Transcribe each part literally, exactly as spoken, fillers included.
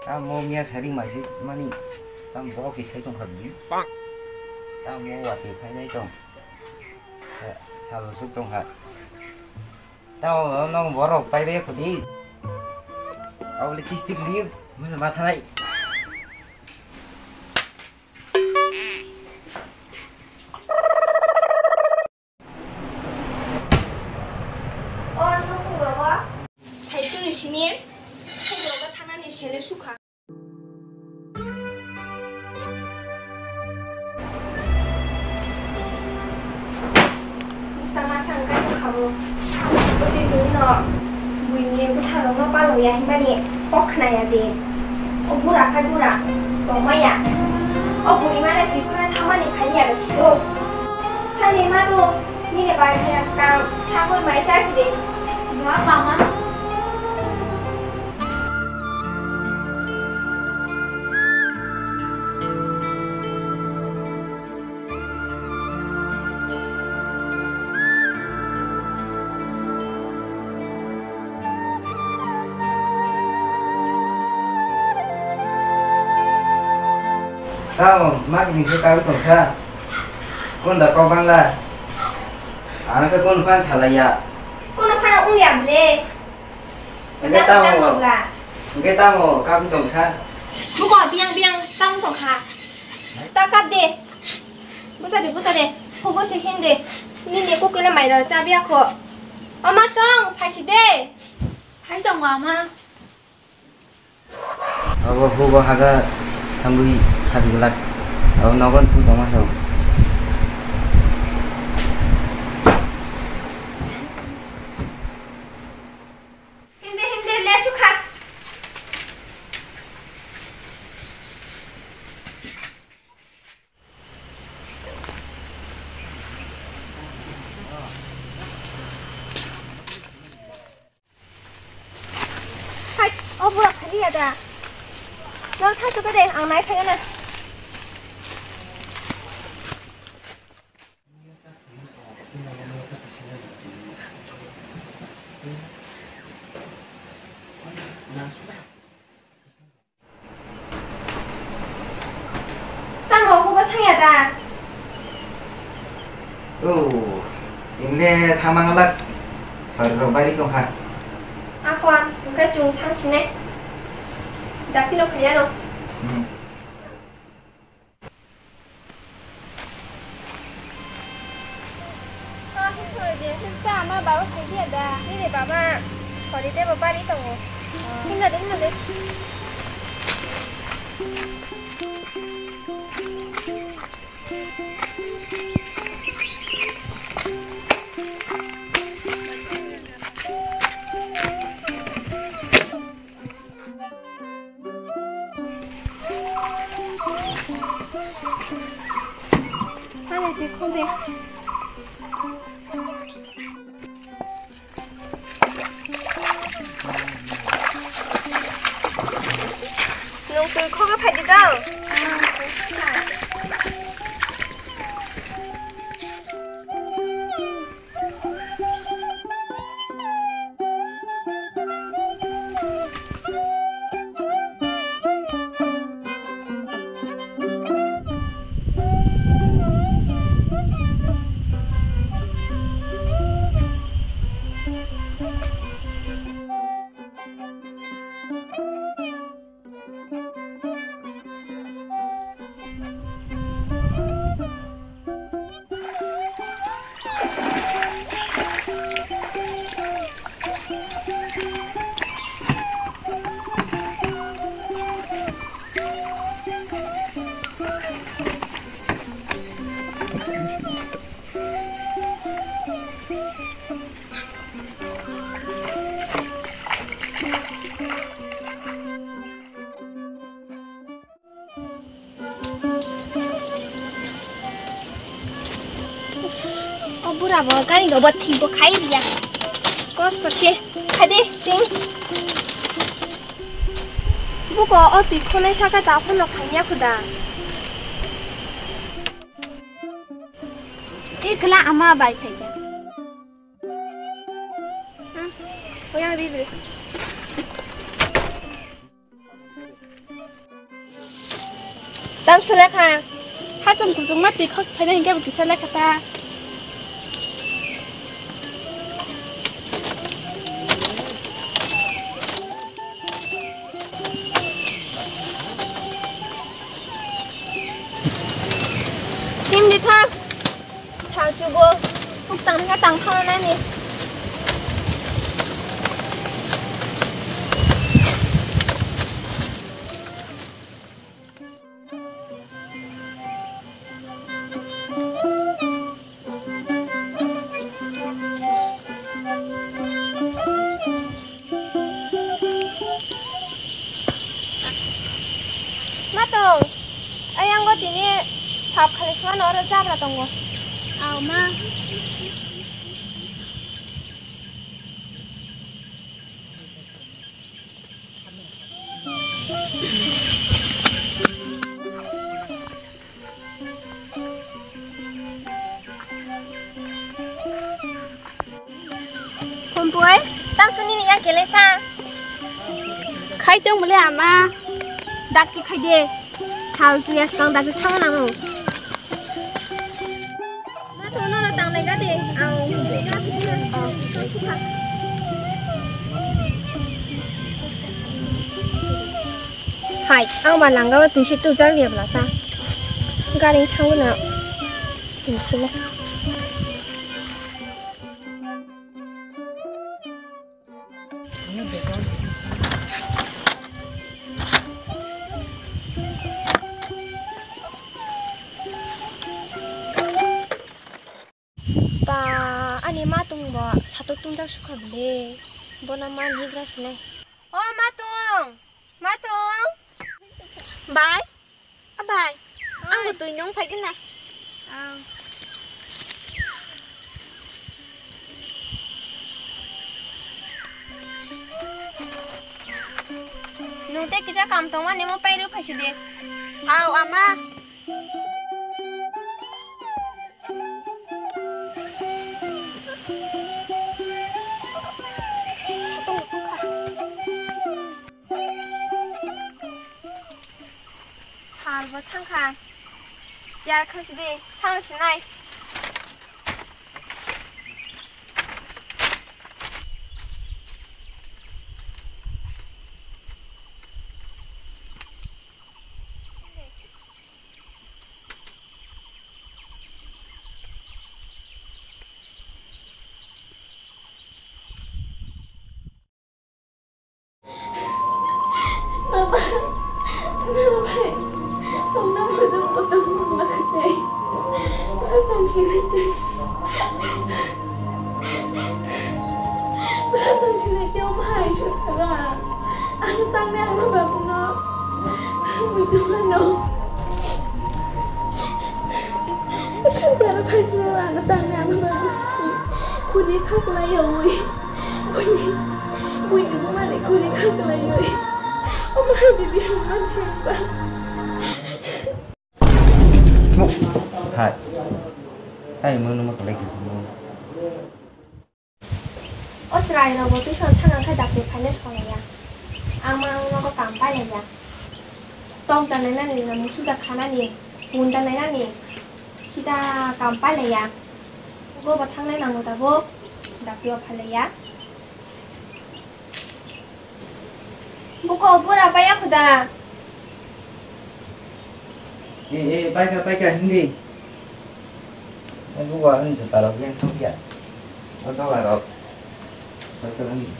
Tamo miya sari masi mani tam borok si sai tongkha bini. Tamo wati khainai tong. Salo suk tongkha. Tamo nong borok pai be khudi. Au le kistik liu. Masa mathanai. O nokhurogo phaitoni simi, nokhurogo thanani sele sukha. Bwsa masa wngkha nukha bo. Bwtwi buino buini bwsarokno palokya hinmani kok khnaya de. O bura kha bura, tongmaya. O buri mane twi khorang thangmani phaiya da siro. Thani mano, nini bai phaiya skang, thangwi mai chai phide. Bua mama. Tamo, magini khe kawi tongsa. Kunda kok bangla. Ano khe kunu phan salaiya. Kunu phano wngya ble. Hwnkhe tamo, hwnkhe tamo kabwi tongsa. Buko biyang biyang tamo tongkha. Ta kap de. Busa de, busa de. Hugo se hin de. Nini kukui le maida cha biya kho. Oma tong, phaisi de. Hai tongo ama. Abo hugo haga thangwi khabi glak. Abo nogon thu tongma sao. Himde, himde, le sukha. Hai, o bura phaliya da. Nang thasu kede, ang nai phaiya na. Tamo hugo thangya da? O, ingle thamang lak sari rok bari tongkha. Akon, hwnkhe chwng thang sinai. Jati no khaya no. Hmm. Ah, himsoi de, himsa ama baba phaiya da. Nini baba, sori de bo bari tongo. Himna de, himna de. Ani twi khum de. Nwng twi khogwi phai di dang. O bura bo gari no bo thik bo khai riya. Kosto se. Khai de, ting. Buko o twi khonai saka ta phano khaiya khuda. Ikla ama bai khai. Hmm. Oyang ri ri. Selekha, hacham kuchukma twi khok phaina hinkhe bo kisa lekha ta. Himdi tha, sal chugo, huk tang kha tang thang nani. Ma tong, ayang go tini sap khali sima no oro jabra tongo. Aw ma. Kumpui, tamsuni ni yak kelesa. Khai tong mole ama. Dak ki khai de. Sal tu ya skang dak ki thang na mo. Ma to no tang nai ga de. Au. Hai, ang ba langga wa tusi tu jar ya bla sa. Gari thang na. Tusi na. Ba, ani ma tong bo satok tungjak sukha bile. Bona ma nigra sinai. O ma tong, ma tong. Bai, a bai. Ang bo twi nung phai gina. Ang. Nung te kisa kam tongmani mo pairu phaisidi. Au, ama. Sal bo thangkha. Yar khaisidi, thang sinai. Baba, baba, tongna mojok motok mangla khatai. Bwsa tongsinai tei. Bwsa tongsinai tei omo hai songsara. Ano tangnai ama babuno. Buidumano. Songsara phai phuru ano tangnai ama babuno. Kuni khaklai yawi. Buini, buini bumani kuri khaklaiwi. Omo hai de bihik mansi ba. Hai. Hai, mo numa kolai kisa mo. O chwrai rok bo tuition thang khe dakti phaina sonai ya. Ang ma ang nogo kam pailai ya. Tong tanai nani na musuda khanani, pun tanai nani. Sida kam pailai ya. Go bo thangnai nango tabuk. Dakti o phailai ya. Buko bura paya khuda. E, e, paika, paika, hindi. Buko ang juta rok yang thok ya. Oto la rok. Paika hindi.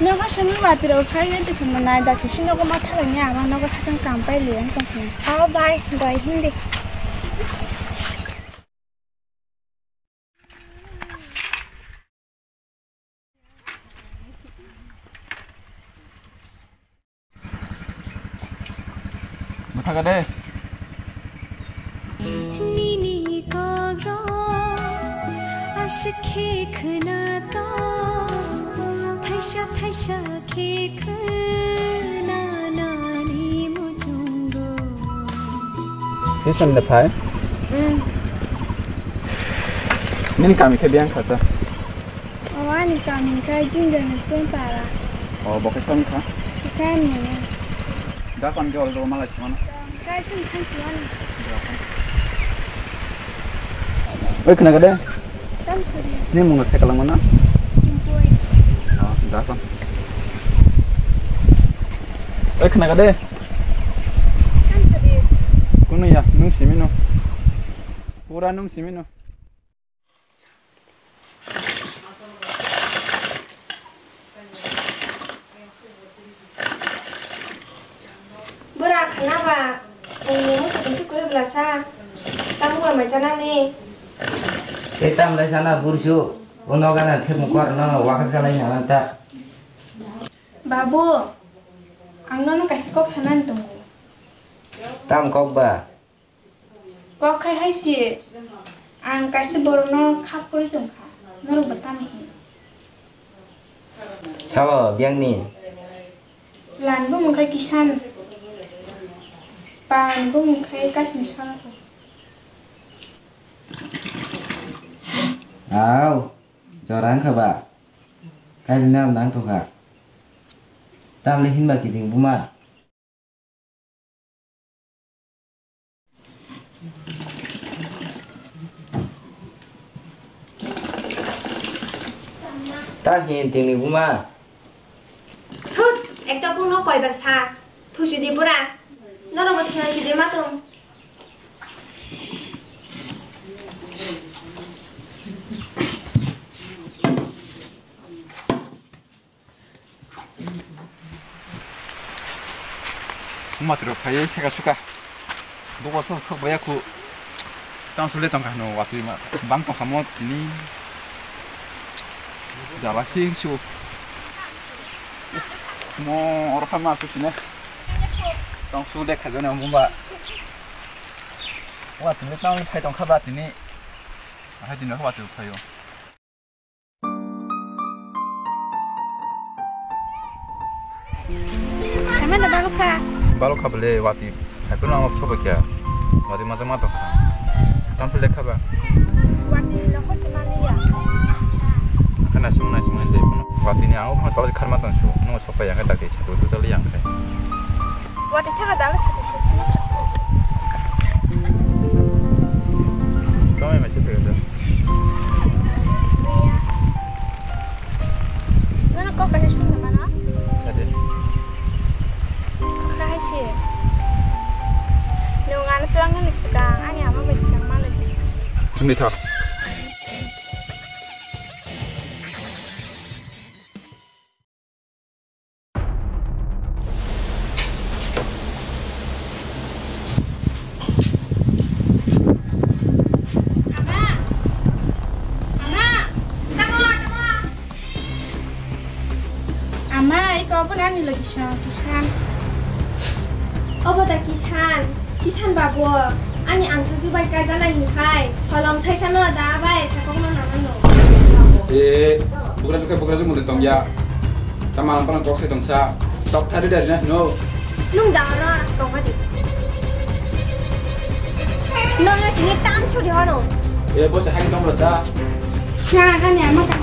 Nogo simi watiro phai renti phungo nai da kisi nogo ma thalangya ama nogo sachang kam pai liya tong phungo. Oh bye, bye hindi. Bwthaga de. Nini kokrok aswk khe khwnato, thaisa thaisa khe khwnanani muchungo. Kisan de phai? Hmm. Nini kami khe biyang khasa? O ani kami khe Jingjang Western Para. O, bo khe soni kha? Khe ani mano. Da kon ge ol do mala chimano. Khe chini khan chimano. Oi, khna gade? Tam sari. Ni mung se kalang mana? Impoi. O, da kon. Oi, khna gade? Tam sari. Kunu ya, nung simino. Pura nung simino. Bwra khana ba, chwngno muitu tongsi kwrwi bwlasa, tamo ba mai chanani. Tei tam lai sana bursu, o noga na thek mukor no wakhak salai na ta. Babu, ang nono kaisa kok sanani tongo. Tam kok ba? Kok khai hai se, ang kaisa borokno kha phurwi tong kha, norok bo tamo hino. Sao, biyangni? Chwlani bumung khai Kisan, pani bumung khai Kasim Songkho. Au, jora wngkha ba? Kailina nang tongkha. Tamni hinba kiting buma? Ta hin tini buma. Thut, ekta bukno koibar sa. Thusi di bura. Norok bo thunai si de ma tung. Matro phaiwi theka suka. Bokol sok sok baya khu. Tang sule tong kha no watwi ma. Bang tong kha mo tini. Jala sing su. Mo oro kha ma su tine. Tang sule kha jone mo ba. Watwi tang phai tong kha ba tini. Ahai tini watwi phaio. Emang na balok kha? Balok kha bole, wati. Hai kono ang sobo kya. Wati maja ma tong kha. Tam sule kha ba? Wati na khorsa mani ya. Kana sung na sung je kono. Wati ni ang ma tol khar ma tong su. No sopa yang ka tak sa tu tu jali yang kha. Wati thaka dala sate se. Tamo mai se phega sa. Nono kok kaisa sung mano? Sade. Kok kaisa se. Nung ano tuang nani sikang, ani ama bai sikang malagi. Ni tha. Ama, iko obo nani logi sa, Kisan. Obo da Kisan. Kisan babu, ani ansuk jubai kaijana hinkhai, holong thaisano da bai thakokno nanano. E, bugra jukai bugra jumung de tongya. Tama ang panang kok sai tongsa. Tok thari dari na, no. Nung da ora tongka di. Nono chini tam churi hono. E, bo se hai tong rasa. Sa kani ama ka.